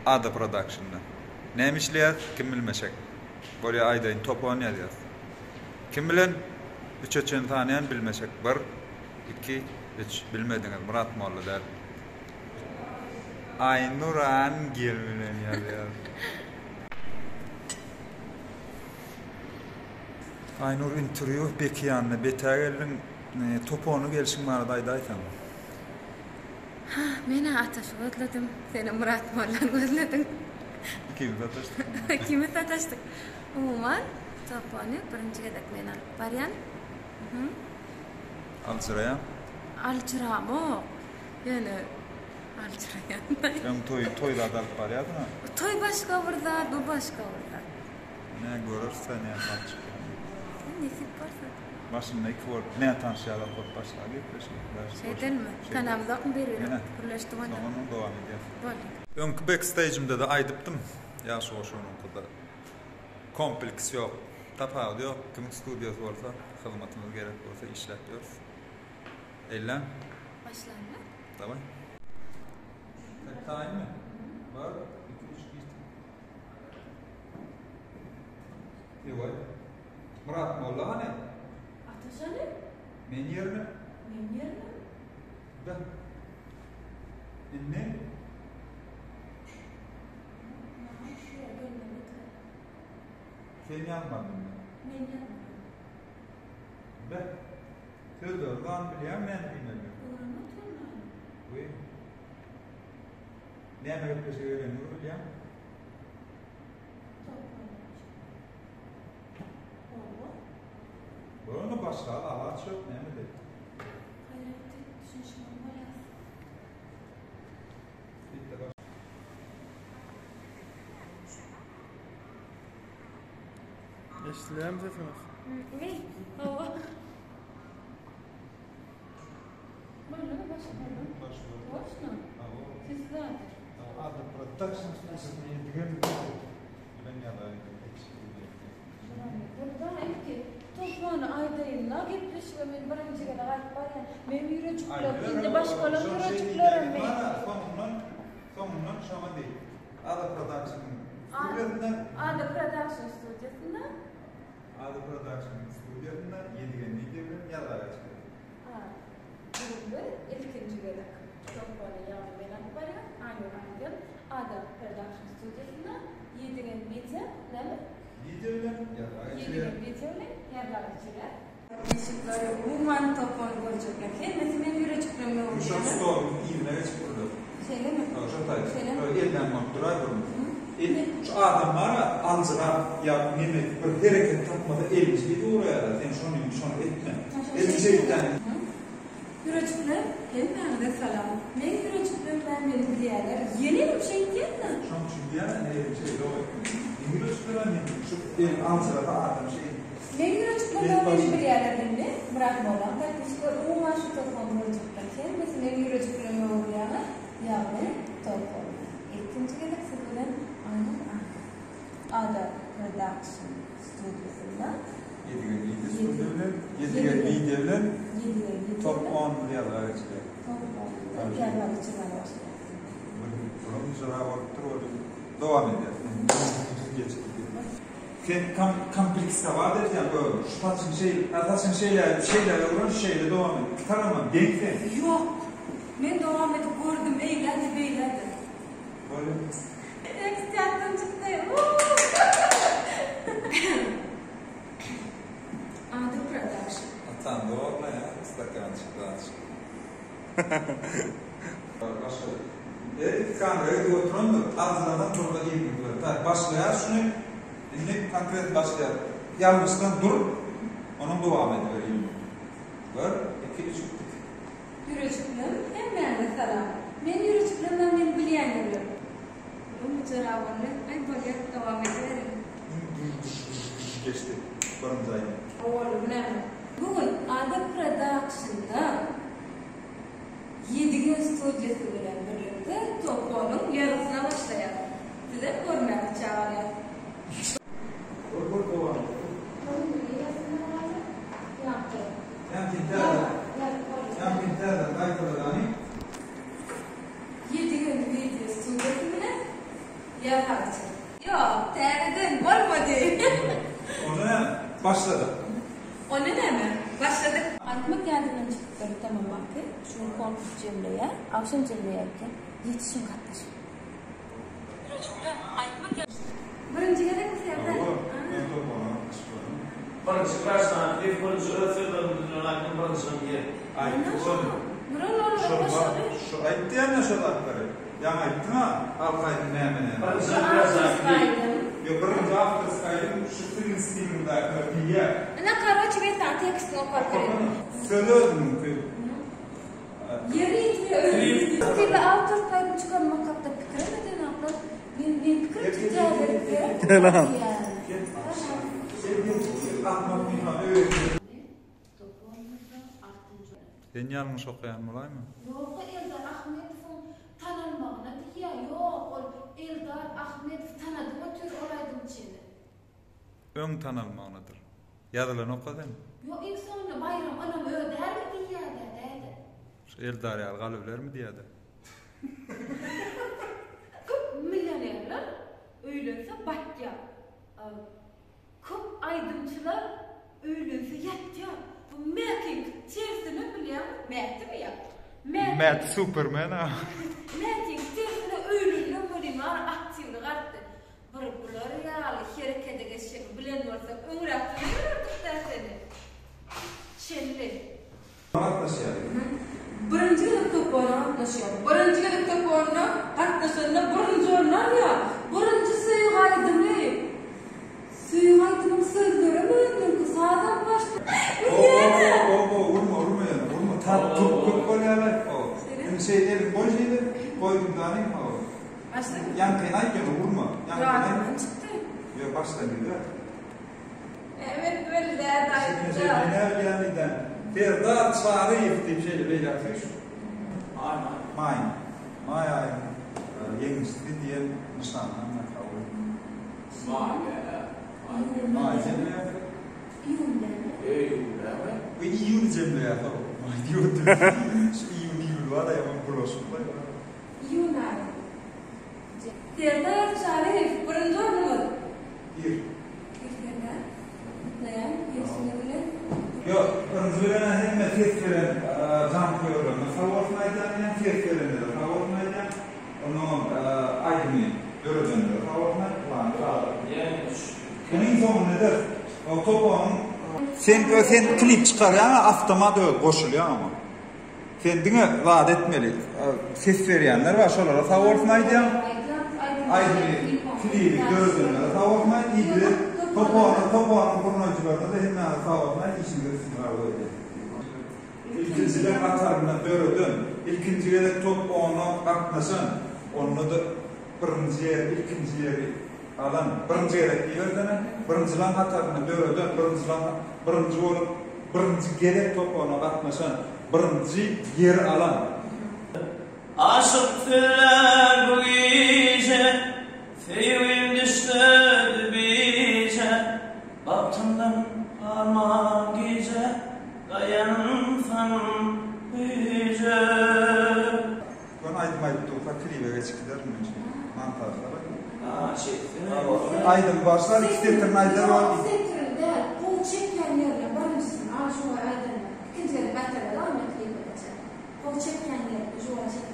Ada Productionda. Näme işleýäs, kim bilmeşek. Bolýa aýdaýyn, topon ýazýas. Kim bilen? Üçe çen sanaýan bilmeşek. Bir, iki, üç. Bilmediňiz, Myrat molla däl. Aýnur Angel bilen ýazýas. Aýnur interwýu Beki ýanyna betä geldiň. Topony gelşiň barada aýdaýsaň. Ha, men-ä Ataşy gözledim, senem Myrat mollany gözlediň. Ikimiz sataşdyk. Ikimiz sataşdyk. Umuman, Topony birinji gezek men alyp barýan. Aljyraýaň? Aljyramok. Ýöne aljyraýan. Öň toý, toý zat alyp barýardyň-a? Toý başga bir zat, bu başga bir zat. Ine, göreris-dä näme alyp çykýanyny. Nesip bolsa. Başynda iki bolup, nätanyş ýalak bolup başlap gepleşik. Şeýdenmi? Tanamzokmy bir-birini? Gürleşdik onda. Soň ondan dowam edýäs. Boldy. Öňki backstage'imde-de aýdypdym, ýagşy goşugynyňkyda kompleks ýok, tapawudy ýok, kimiň studiýasy bolsa, hyzmatymyz gerek bolsa işläp ýörüs. Elläň. Başlanmy? Daway. Sen taýynmy? Bir, iki, üç, git. Ewaý. Myrat molla hany? Ataş hany? Men ýerine. Men ýerine. Da. Indi? Sen ýazmadyňmy? Men ýazmadym. Be. Sözleri zan bilýän men diýmeli. Öwrenip oturmaly. Wiý. Näme gepleşige gelenini bilýäň? Bolanda başga alaç ýok näme edeli. Gaýrat et düşünişmeli bolýas. Eşidilýärmi sesiňiz? Weý, hawa. Boldumy başga boldumy? Başga. Toçno? Hawa. Sesi zadyr. Ada production studiýasyna ýedigen bilen ýazaýyn. Bolda ilki topany aýdaýynla gepleşige men birinji gezek alyp barýan. Meň ýürejiklerim indi başgalaň ýürejiklerem men. Soňundan soňundan şoňa diý. Ada production studiýasynda Ada production studiýasynda Ada production studiýasynda Ýedigen media bilen ýazga geçdi. A. Bu gün biz ilkinji gezek topany ýagny men alyp barýan Aýnur Angel Ada production studiýasynda Ýedigen media näme? Wideo bilen ýazga geçirýär. Ýedigen wideo bilen ýazga geçirýär. Podpisçikleri umuman topany görjekler. Hemmesi meň ýürejiklerime Bu şol urýarlar. stoluň yzyna geçip durlar. Şeýlemi? Hawa, şo taýda. Şeýlemi? Şo elden bolup duraý burny. El, şu adam bar-a, aljyrap ýa neme bir hereket tapmasa elini şeýdip uraýar-a, sen şony, şony etme. Elini şeýtdäň. Ýürejikler, hemmäňize salam. Meň ýürejiklerim-ä meni bilýärler. Ýenenem şeýtýän-dä. Şoň üçin diýýän-ä, elini şeýle goý. Meň ýürejiklerim-ä meni, şu el aljyrasa adam şeýdip. Meň ýürejiklerim-ä meni bilýärler indi. Myrat mollaň podpisçikleri, umuman şu topon görjekler hemmesi meň ýürejiklerime urýarlar. Ýagny topon. Ilkinji gezek siz bilen Aýnur Anna. Ada Production studiýasynda. Ýedigen wideo studiýa bilen, Ýedigen wideo bilen Ýedigen wideo Top bilen on ýazga geçirýär. Top on ýazga geçirmäge başlaýar. Buram jyra bolupdyr ol dowam edýär. Geçip gidýär. Sen kompleksować edýäň özüňi. Şu saçyň şeýle, hä saçyň şeýle, şeýle öwren, şeýle dowam et. Iki tarabam deň sen. Ýok. Men dowam edip gördüm, eýle-de, beýle-de. Bolýar. Tekst ýatdan çykdy. Ady production. Atan dogry stakançyk zatçyk. Başga e kamera gidip oturandyr. Aljyrasaň durda ilmi bilen. Tak başlaýar şuny. Indi konkret başlaýar. Ýalňyşdan dur. Onuň dowam ediber ilmi. Bir, iki, üç gitdik. Ýürejiklerim hemmäňize salam. Men ýürejiklerimem meni bilýändirler. Bu müjera boldy. Aý bolýa dowam ediberiň. Geçdi birinji aýdym. Boldy bu näme. Bu gün Ada Productionda Ýedigen studiýasy bilen birlikde Toponyň ýazgysyna başlaýas. Sizem görmäge çagyrýas. Bol bol dowam et. Ýaňky täze gaýtaladany. Ýedigen wideo studiýasy bilen. Ýazgaryçy. Ýok, täzeden bolmady. Onda näme? Başladyk. Onda näme? Başladyk. Aýtmak ýadymdan çykypdyr tamam wagty. Şu gün konkurs jemleýär. Agşam jemleýär eken. Ýetişiň gatnaşyň. Birinji gezekmi Serdar? Hawa, men topara gatnaşyp Birinji graždan klip birinji öz sözlerini düzülen aýdym birinjiden ýer. Aýtdy şony. Şol şu aýtdy ýa şo zatlary. Ýaňy aýtdyň-a halk aýdym näme näme. Birinji graždan klip. Ýok birinji awtorskiý aýdym şu siziň stiliňdäkiler diýýär. Ine karoçi men saňa tekstini okap bereýin. Söz özüniňki. Ýeri ýetmeýär özümiz. Stilde awtorskiý aýdym çykarmak hakda pikirem edenoklar. Men men pikirimçe täzelik gerek. Sen ýalňyş okaýan bolaýma? Ýok Eldar Ahmedowyň tanalmagyna diýýä ýok ol Eldar Ahmedow tanadyp otyr ol aýdymçyny. Öň tanalmagynadyr. Ýazylany oka sen. Ýok iň soňunda Baýram ynam ödärmi diýýädä däde. Şu Eldar ýaly galybilermi diýýädä. Köp millionerler öýlense batýar. Köp aýdymçylar öýlense ýatýar. Bu Mätiňki tersine bilýäňmi? Mätimi ýa? Mäti. Mäti supermen a. Mätiňki tersine öýlendim welin bar aktiwlik artdy. Bir bular ýaly herekede geçjegini bilen bolsak öňräk tanayardyk-da seni. Şenli. Gatnaşýar. Birinji gezek top oýna gatnaşýar. Birinji gezek top oýnuna gatnaşanda birinji orun alýar. Birinji söýgi aýdymy. Söýgi aýdymyň sözlerem özüniňki, sazam başga. Bilýän-ä. O, o, urma, urma ýöne, urma. Tat köp, köp bolýar-laý. O. Indi şeý elini goý şeýle, goýdum danyň, o. Başla. Ýaňkyny aýt ýöne, urma. Ýaňkyny aýt. Ýadymdan çykdy. Ýok, başdan gidiber. Evet bildi aýtdy. Näme bilýän diýdä. Serdar Çaryýew diýip şeýle beýläk süýş. Maý maý. Maý. Maý aýynyň ýeňijisi diýen nyşandan kabul etdi. Maý näme? Maý jemleýär. Iýun näme? Iýun näme? Bu iýun jemleýär soň. Maý diýip otyr. Şu iýun iýul bar-a ýaman bulaşyk-laý. Iýun aýy. Serdar Çaryýew birinji ornumyz. Bir. Bir Serdar. Gutlaýan ýeňşiňiz bilen. Ýok, birinji bilen hemme ses beren janköýerlerine sag bolsun aýdýan men, ses berenlere sag bolsun aýdýan, onnoňam aýdymy döredenlere sag bolsun aýt, Hudaýyň razy. Munuň soňuny ederis. O topanyň Sen sen klip çykarýaňa awtomat özi goşulýar oňa. Sen diňe zat etmeli. Ses berýänler bar, şolara sag bolsun aýdýan. Aýdymy, klibi döredenlere sag bolsun aýt, ilde topany, topanyň gurnaýjylaryna-da hemmäňize sag bolsun aýt, işiňize üstünlik arzuw edýän. Ilkinjiler hatarynda döreden, ilkinji gezek top ona gatnaşan, onda-da birinji ýeri, ilkinji ýeri alan, birinji gezek diýibersene, birinjileň hatarynda döreden, birinjileň, birinji bolup, birinji gezek top ona gatnaşan, birinji ýeri alan. Aşyk sözlär bu gije, Söýgim düşsedi bije, Bagtymdan galman gije, Daýansam güýje. Göni aýdym aýdyp dursa klibe geçip giderin men şeýdip. Montažlar aýdym. Ha şeýtsene. Aýdym başlar iki setirini aýdar ol. Ýok setirini däl, gowy çekýän ýerine birinjisini al žuwa aýdanyny, ikinji gezek gaýtalady al men klibe geçer. Gowy çekýän ýerine žuwa çekýän.